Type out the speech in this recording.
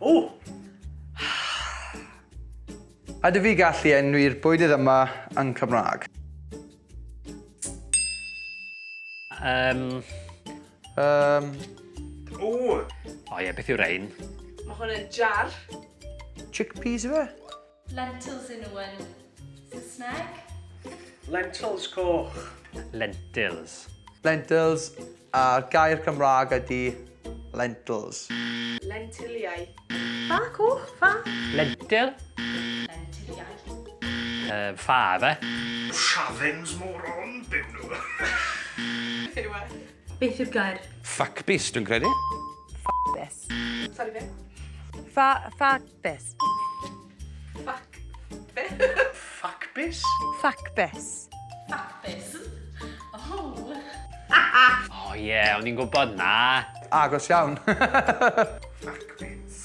O! Ydw fi gallu enwi'r bwydydd yma yn Cymraeg? Um... Um... O! O ie, beth yw rein? Mae hwn yn jar. Chickpeas yw e? Lentils yn nhw yn Saesneg. Lentils coch. Lentils. Lentils, a'r gair Cymraeg ydy lentils. Lentiliau. Ffa coch, ffa. Lentil. Lentiliau. Uh, ffa, efe? Shavings moron, byw nhw. Yw e? Beth yw'r gair? Ffacbys, dwi'n credu. Bys. Sorry, be? Ffa, ffa, bys. Ffac. Be? Ffacbys? Ffacbys. Ffacbys. Oh. O ie, o'n i'n gwybod na. Agos iawn. Ffacbys.